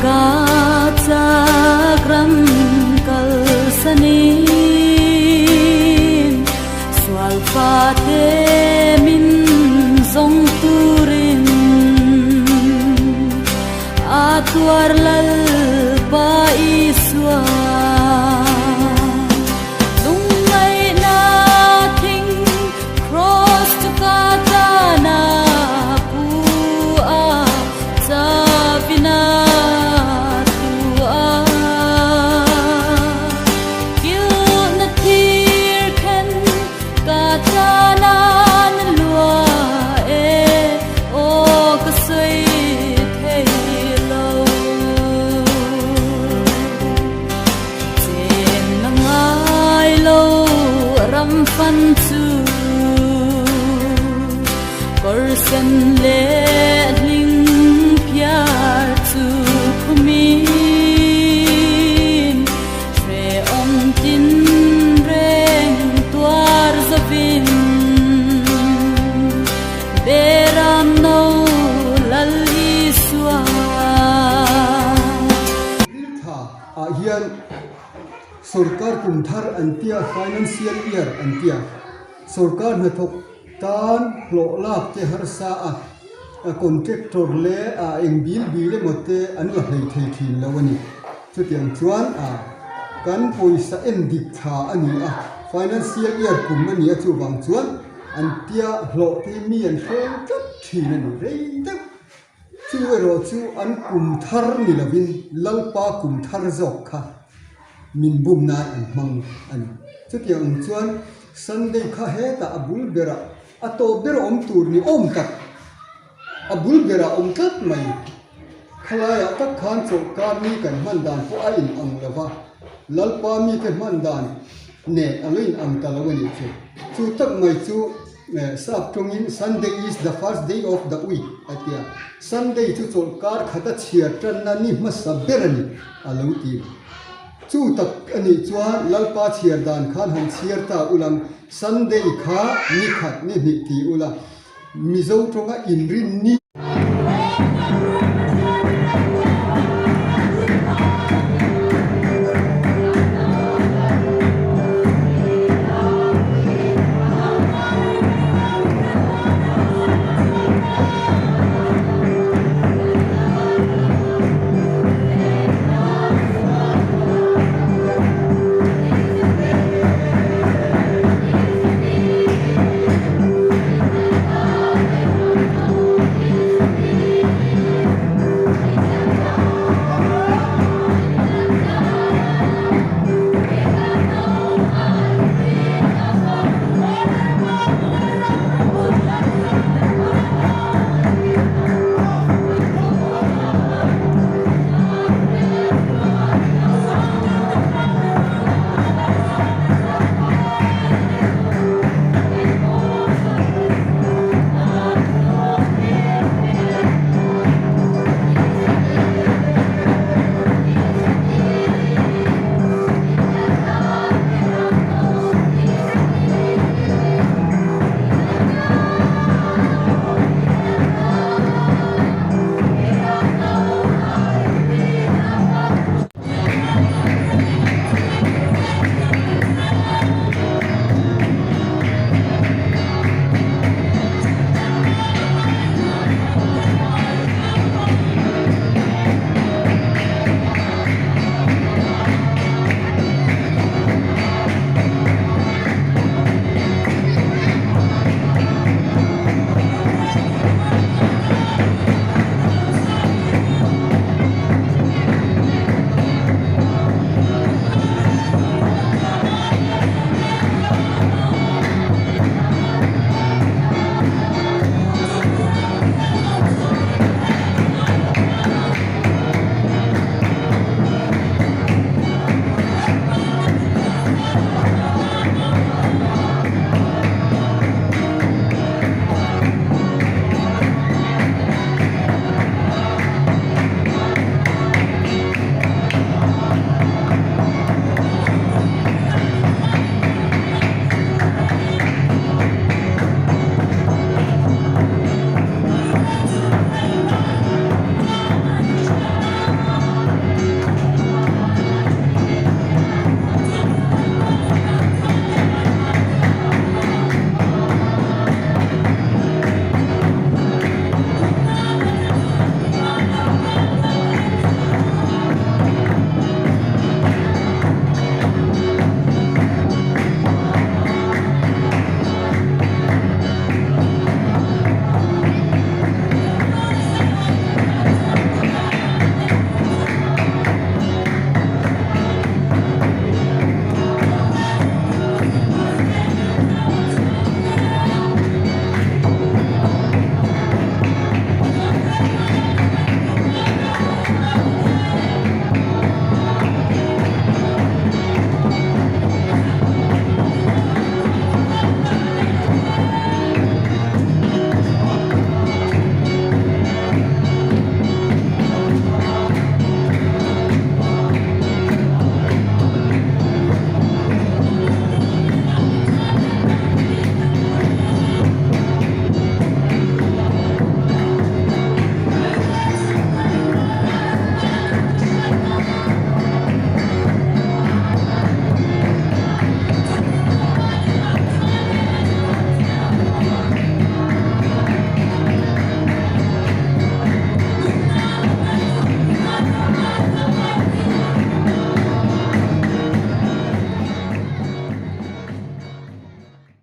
Ka chak ram kalsanin sual fate min zawng turin a tuar Lalpa Isua. Lungngaihna thing Cross chu ka tana pu a chavina tu a. Kilhna thir khen ka tana na lua e aw ka sawi thei lo. Chen la ngai lo ram fan chu kawr sen leh hling phiar chu khumin hrehawm tin reng tuar zawin Beram no Lal Isua. Riltha ah hian sorkar kum thar an tia financial year an tia sorkar hnathawk tan hlawh lak te harsa a a contractor leh a eng bil bil emaw te an la hlei thei thin lo a ni chutiang chuan a kan pawisa en dik tha a ni a financial year kum a ni a chuvang chuan an tia hlawh te hi mi an hreng tlat thin a ni rei deuh. Chu erawh chu an kum thar ni lovin Lalpa kum thar zawk kha min bum nan an hmang a ni. Chutiang ang chuan Sunday kha hetah a bul berah a tawp ber awm tur ni awm tak, a bul berah awm tlat mai. Khalaiah tak khan chawlhkar ni kan hman dan pawh a inang lo va, Lalpa mite hman dan nen a lo inang ta lo a nih chu. Chu tak mai chu. Sap tawngin Sunday is the first day of the week a ti a, Sunday chu chawlhkar khata chhiar tanna ni hmasa ber a ni a lo ti. Chu tak a nih chuan Lalpa chhiar dan khan han chhiar ta ulang Sunday kha ni khat ni hnih ti ula Mizo tawnga inrin ni.